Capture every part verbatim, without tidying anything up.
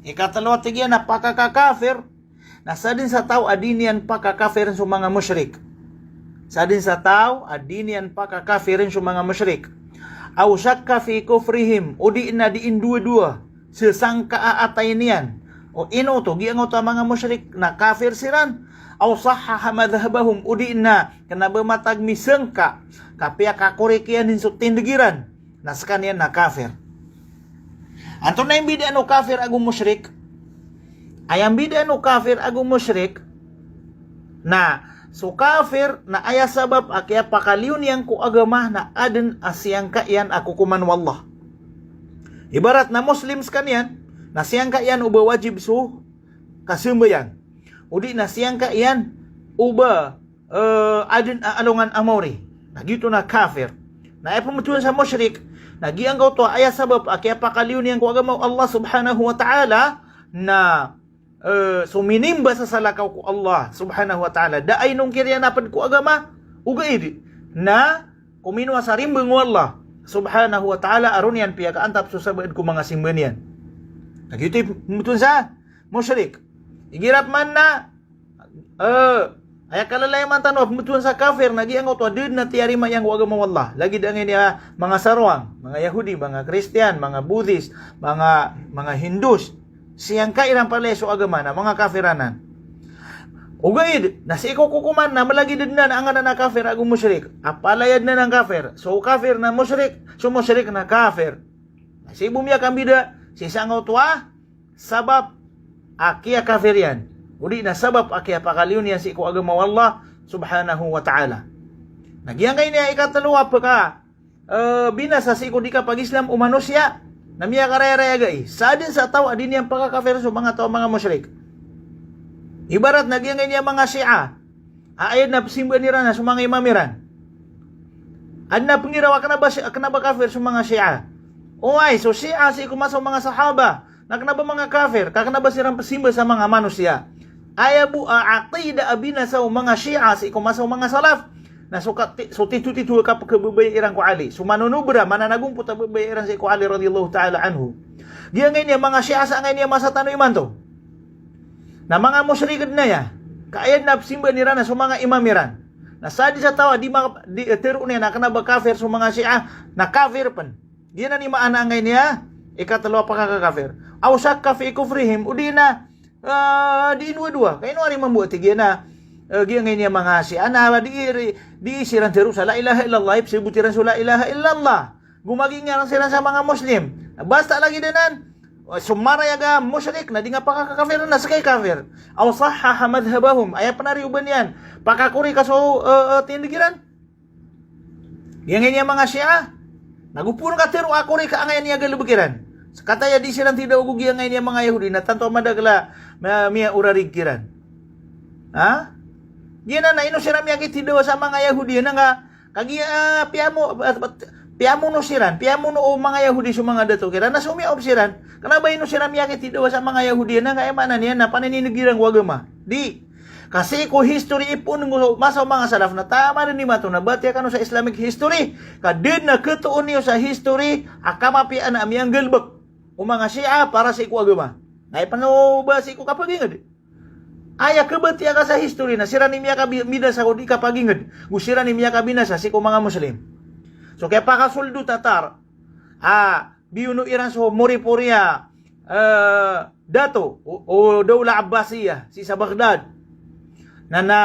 Ikatlo a tig iyan a pakakakafir, na sadn sa taw a di niyan pakakafirin so manga mushrik. Sadn sa taw a di niyan pakakafirin so manga mushrik. Aw shakka fi kufrihim, o di na di indowadowa, sesangka a atay niyan. O ino oto, giyangkoto a manga mushrik na kafir siran. Aw sahhaha madhhabahum, o di na kna ba matag misangka, ka piyakakorik iyan dn so tindg iran, na skaniyan na kafir. Antonaa i mbidaan o kafir ago mushrik? Aya mbidaan o kafir ago mushrik, na so kafir na aya sabap a kiyapakaliyo niyan ko agama na adn a siyangka iyan a kokoman o Allah. Ibarat na Muslim skaniyan, na siyangka iyan o ba wajib so kasambayang. O di na siyangka iyan o ba, eh, adn a alongan a maori. Na giyoto na kafir. Na aya pmbtowan sa mushrik, na giyangkoto a aya sabap a kiyapakaliyo niyan ko agama o Allah subhanahu wa ta'ala, na, eh, so minimba sa salakaw ko Allah subhanahu wa ta'ala, da a inongkir iyan a pd ko agama, ogaid na kominowa sa rimbang o Allah subhanahu wa ta'ala a roo niyan piyakaantap so sabaad ko manga simba niyan. Na giyoto i pmbtowan sa mushrik. Igira pman na, eh, aya kalalayaman tano a pmbtowan sa kafir, na giyangkoto a da dn a tiyarima iyan ko agama o Allah. Lagid angkaya manga sarwang, manga Yahudi, manga Kristiyan, manga Buddhist, manga, manga Hindus. Siyangka iran palaya so agama na manga kafir anan. Ogaid na sii ko kokoman na mlagid dn anan angkanan a kafir ago mushrik. A palaya dn anan kafir. So kafir na mushrik, so mushrik na kafir. Na sii bo miyakambida sii sangkoto a sabap a kiyakafir iyan, o di na sabap a kiyapakaliyo niyan sii ko agama o Allah subhanahu wa ta'ala. Na giyangkaya ikatlo a pka, eh, binasa sii ko di kapag-Islam o manosiya, na miyakarayaraya gai. Sadn sa taw a di niyan pakakafir so manga taw a manga mushrik. Ibarat na giyangkaya manga Shia, a aya dn a pzimbaan iran na so manga imam iran. Adn a pnggiraw a kna ba si-, kna ba kafir so manga Shia. Oway, so Shia sii ko masa o manga sahaba na kna ba manga kafir, ka kna ba siran pzimba sa manga manosiya. Aya bo a aqidah a binasa o manga Shia sii ko masa o manga salaf na so ka-, ti-, so titho-titho a kapkhababaya iran ko Ali. So manonobra, mananagompot a babaya iran sii ko Ali radiyallahu ta'ala anhu. Giyangkaya manga Shia sangkaya masa tano imanto na manga mushrik dn aya. Ka aya dn a pzimbaan iran na so manga imam iran. Na sadn sa taw a di ma-, di, eh, tharoon iyan a kna ba kafir so manga Shia, na kafir pn. Giyanan i maana angkaya ikatlo a pakakakafir. Aw shakka fi kufrihim, o di na, eh, di indowadowa. Ka ino ari mambo a tig iyan a, eh, giyangkaya manga Shia na di, di siran tharoon sa la ilaha illallah, ipzabot iran so la ilaha illallah. Go magingaran siran sa manga Muslim. Basta lagid anan, so marayag a mushrik na di nga pakakakafiran na ska i kafir. Aw sahhaha madhhabahum. Aya pn ari o ba niyan pakakorika so, eh, eh, tindg iran. Giyangkaya manga Shia. Na go pn katharo a korika angkaya galbk iran. Kataya di siran tidawa go giyangkaya manga Yahudi na tanto a madakl a ma-, miyaorarig kiran. Ha? Giyanan na ino siran miyakitidawa sa manga Yahudi na nga Kagiya, ah, piyamo-, ah, piyamono siran, piyamono o manga Yahudi so manga dato kiran, na somiyaop siran. Kna ba ino siran miyakitidawa sa manga Yahudi, na aya maana niyan na paninindg iran ko agama. Di. Ka sii ko history ipoon ko masa o manga salaf na taman dn imanto na batiya kano sa Islamic history. Ka da dn a khatoon iyo sa history a kamapiyaan a miyanggalbk o manga Shia para sii ko agama. Na aya pn o ba sii ko kapagingd. Aya kabatiya ka sa history na siran i miyakabinasa ko di kapagingd, go siran i miyakabinasa sii ko manga Muslim. So kiyapakasold o Tatar a biyono iran so moripori a, eh, dato o, o Dawla Abbasiyah sii sa Baghdad. Na, na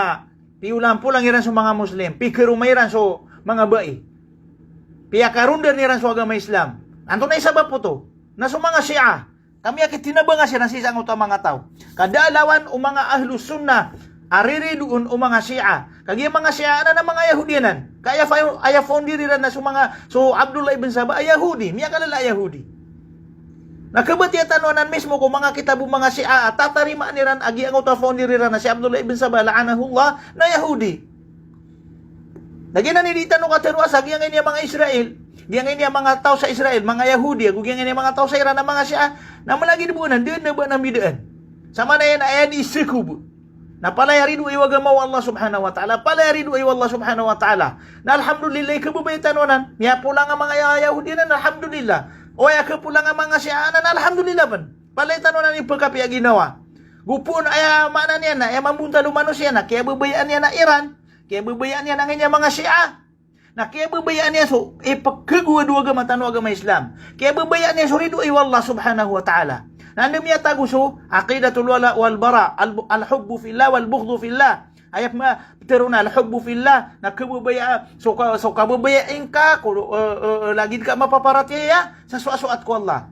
piyolampolang iran so manga Muslim, pikaroma iran so manga bai. Piyakarondan iran so agama Islam. Antonaa i sabap oto? Na so manga Shia ka miyakitinabanga siran sii sangkoto a manga taw. Ka da a lawan o manga Ahlus Sunnah a riridoon o manga Shia. Kagiya manga Shia anan na manga Yahudi anan. Ka aya fa-, aya founder iran na so manga, so Abdullah ibn Saba a Yahudi, miyakalala a Yahudi. Na kabatiya tano anan mismo ko manga kitab o manga Shia a tatarimaan iran a giyangkoto a founder iran na si Abdullah ibn Saba la'anahullah na Yahudi. Na giyanan i di tano katharo a sa giyangkaya manga Israel, giyangkaya manga taw sa Israel, manga Yahudi, ago giyangkaya manga taw sa Iran a manga Shia, na malagid bo anan, da dn a ba anan mbidaan. Samanan iyan a aya di sii ko bo. Na palaya ridoay o agama o Allah subhanahu wa ta'ala, palaya ridoay o Allah subhanahu wa ta'ala. Na alhamdulillah i kababaya tano anan, miyapolang a manga Ya-, Yahudi anan, alhamdulillah. O aya kapolang a manga Shia anan, alhamdulillah pn. Palaya tano anan i pkapiya ginawa. Go pn aya maana niyan na aya mambontal o manosiya na kiyababayaan iyan a Iran, kiyababayaan iyan angkaya manga Shia. Na kiyababayaan iyan so ipkhagowad o agama tano a agama Islam. Kiyababayaan iyan so ridoay o Allah subhanahu wa ta'ala. Na anda miyatago so aqidatul wala wal bara, al, al-hubbu fillah wal bughdu fillah. Aya pma-, ptharoon a al-hubbu fillah, na kababaya, so ka-, so kababayai ngka ko, eh, eh, eh, lagid ka mapaparatiyaya sa soasoat ko Allah.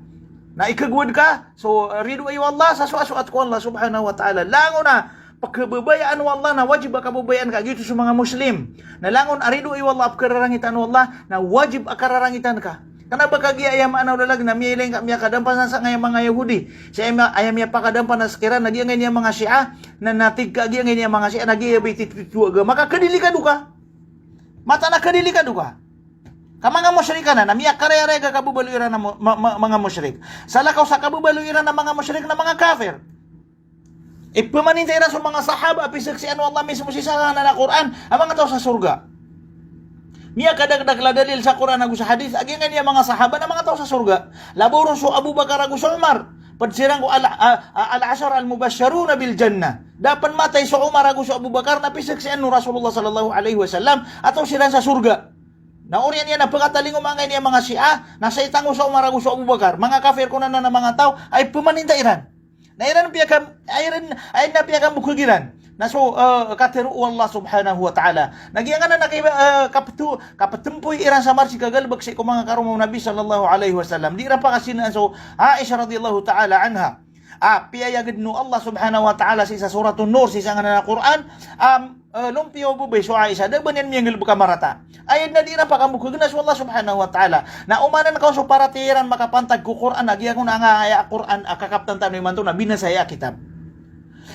Na ikhagowad ka so, eh, ridoay o Allah sa soasoat ko Allah subhanahu wa ta'ala. Langon a pkhababayaan o Allah na wajib a kababayaan ka, giyoto so manga Muslim. Na langon a ridoay o Allah a pkhararangitan o Allah na wajib a kararangitan ka. Kna ba kagiya aya maana o lalag na miyailay ngka miyakadampanas sangkaya manga Yahudi. Sii aya ma-, aya miyapakadampanas kiran na giyangkaya manga Shia, na natig ka giyangkaya manga Shia na giya ba i titho-titho a agama ka, khadilikado ka. Mataan a khadilikado ka. Ka manga mushrik ka na, na miyakarayarayag a kababaloy iran a mo-, ma-, ma-, manga mushrik. Salakaw sa kababaloy iran a manga mushrik na manga kafir. Ipmaninta iran so manga sahaba a pizaksian o Allah mismo sii sa nganan a Qur'an a manga taw sa sorga. Miyakadakdakl a dalil sa Qur'an ago sa hadith a giyangkaya manga sahaba na manga taw sa sorga. Labaw ron so Abu Bakar ago so Umar. Pd siran ko al-, a-, a-, al-ashara al-mubashsharuna bil jannah. Da pn matay so Umar ago so Abu Bakar na pizaksian o Rasulullah sallallahu alaihi wasallam a taw siran sa sorga. Na oriyan iyan a pkatalingoma angkaya manga Shia, na saitan ko so Umar ago so Abu Bakar. Manga kafir kon anan a manga taw a ipmaninta iran. Na iran piyakam-, a iran, a iran na piyakambokag iran na so, eh, katharo o Allah subhanahu wa ta'ala. Na giyangkanan a ki-, eh, kapto-, kaptmpoy iran sa marsi kagalbk sii ko manga karoma o Nabi sallallahu alaihi wasallam. Di iran pakasinaan so Aisha radhiyallahu ta'ala anha. A, piyayagd o Allah subhanahu wa ta'ala sii sa Suratun Nur, sii sa nganan a Qur'an, am, eh, lompiyo bo bay so Aisha, da ba niyan miyanggalbk a marata. Aya dn a di iran pakambokagn na so Allah subhanahu wa ta'ala. Na omanan ka on so paratiyaya iran makapantag ko Qur'an, a giyangkoto a aya Qur'an a kakaptan tano imanto na binasa aya kitab.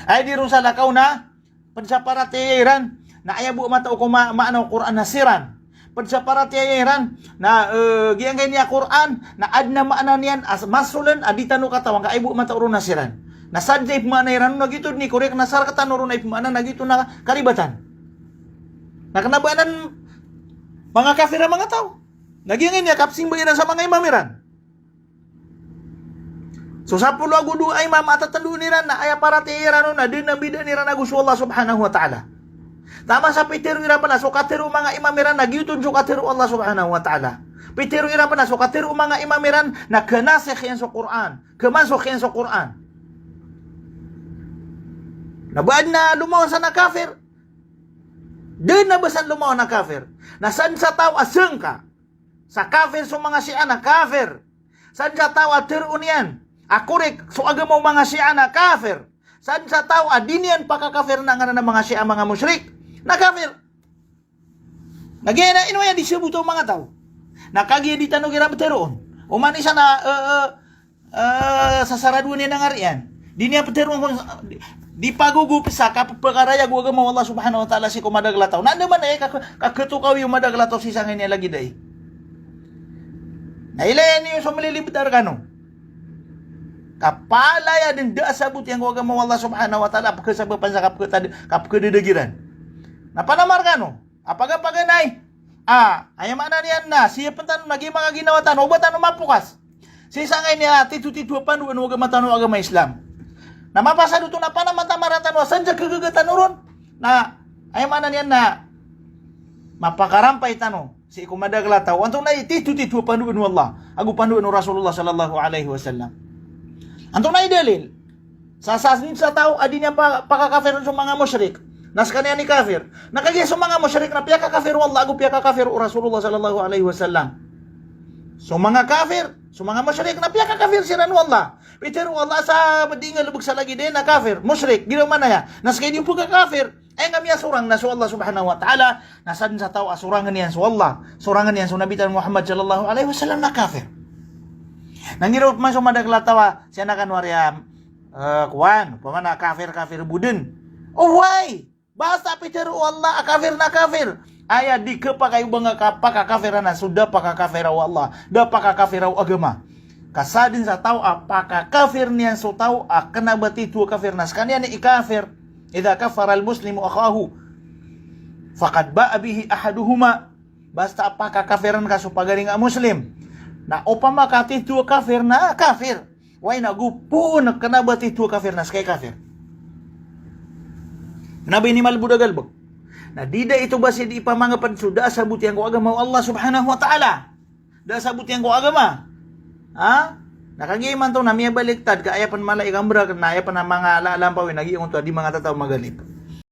Aya di ron salakaw na pd sa paratiyaya iran na aya bo matao ko ma-, maana o Qur'an na siran. Pd sa paratiyaya iran na, eh, giyangkaya Qur'an na adn a maana niyan a masoln a di tano katawan ka aya bo matao ron na siran. Na sadn sa ipmaana iran on na giyoto dn i korek, na sa rktano ron a ipmaana na giyoto na karibatan. Na kna ba anan manga kafir a manga taw. Na giyangkaya kapsimba iran sa manga imam iran. So sapolo ago dowa a imam a tatndoon iran na aya paratiyaya iran on na da dn a mbidaan iran ago so Allah subhanahu wa ta'ala. Taman sa pitharo iran pn a so katharo o manga imam iran na giyoto dn so katharo o Allah subhanahu wa ta'ala. Pitharo iran pn a so katharo o manga imam iran na khanasikh iyan so Qur'an, khamansukh iyan so Qur'an. Na ba adn a lomawan san a kafir. Da dn a ba san lomawan a kafir. Na sadn sa taw a sangka sa kafir so manga Shia na kafir. Sadn sa taw a tharoon iyan a korek so agama o manga Shia na kafir. Sadn sa taw a di niyan pakakafirn a nganan a manga Shia a manga mushrik na kafir. Na giyanan, ino aya di sabota o manga taw. Na kagiya di tano kiran ptharoon. Oman i isa na, eh, eh, eh, sasaradoan iyan a ngari iyan. Di niyan ptharoon kon, di, di pagogop sa kapphakarayagoyag o agama o Allah subhanahu wa ta'ala sii ko madakl a taw. Na anda man aya ka-, kakhatokawi o madakl a taw sii sangkaya lagid ai. Na ilaya niyo so malilibtar kano. Kapalaya dn da a sabot iyan ko agama o Allah subhanahu wa ta'ala, pkhasabapan sa kapkhata-, kapkhadadagiran. Na panamar kano. A pagapaganay. A, aya maana niyan na, siyapn tano na giya manga ginawa tano, o ba tano mapokas sii sangkaya titho-titho a pandoan o agama tano a agama Islam. Na mapasad oto na panamatamara tano a sadn sa khagaga tano ron. Na, aya maana niyan na, mapakarampay tano sii ko madakl a taw. Antonaa i titho-titho a pandoan o Allah ago pandoan o Rasulullah sallallahu alaihi wasallam? Antonaa i dalil? Sa, sa, sa taw a di niyan pa-, pakakafirn so manga mushrik na skaniyan i kafir. Na kagiya so manga mushrik na piyakakafir o Allah ago piyakakafir o Rasulullah sallallahu alaihi wasallam. So manga kafir, so manga mushrik na piyakakafir siran o Allah. Pitharo o Allah sa di nggalbk sa lagid iyan a kafir, mushrik, giraw man aya. Na skaniyan i pkakafir. Aya nga miyasorang na so Allah subhanahu wa ta'ala, na sadn sa taw a sorangn iyan so Allah, sorangn iyan so Nabi tano Muhammad sallallahu alaihi wasallam na kafir. Na giraw man so madakl a taw a, siya na kano ari a, eh, kowan, opama na kafir, kafir bo dn. Oway! Basta pitharo o Allah a kafir na kafir. Aya di khapakay o ba nga kapakakafiran na so da pakakafira o Allah, da pakakafira o agama. Ka sadn sa taw a pakakafirn iyan so taw a kna ba titho a kafir na skaniyan i kafir. Idha kaffara al-muslimu akhahu faqad ba'a bihi ahaduhuma. Basta a pakakafirn ka so pagaring a Muslim, na opama ka titho a kafir na kafir. Oway na go poon a kna ba tito a kafir na ska i kafir. Na ba ini malbod a galbk. Na di da ito ba sii di ipamangapd so da a sabot iyan ko agama o Allah subhanahu wa ta'ala. Da a sabot iyan ko agama. Ha? Na kagiya imanto na miyabaliktad ka aya pn mala i kambrak na aya pn a manga la-, lampawin a giya onto a di manga tataw magalip.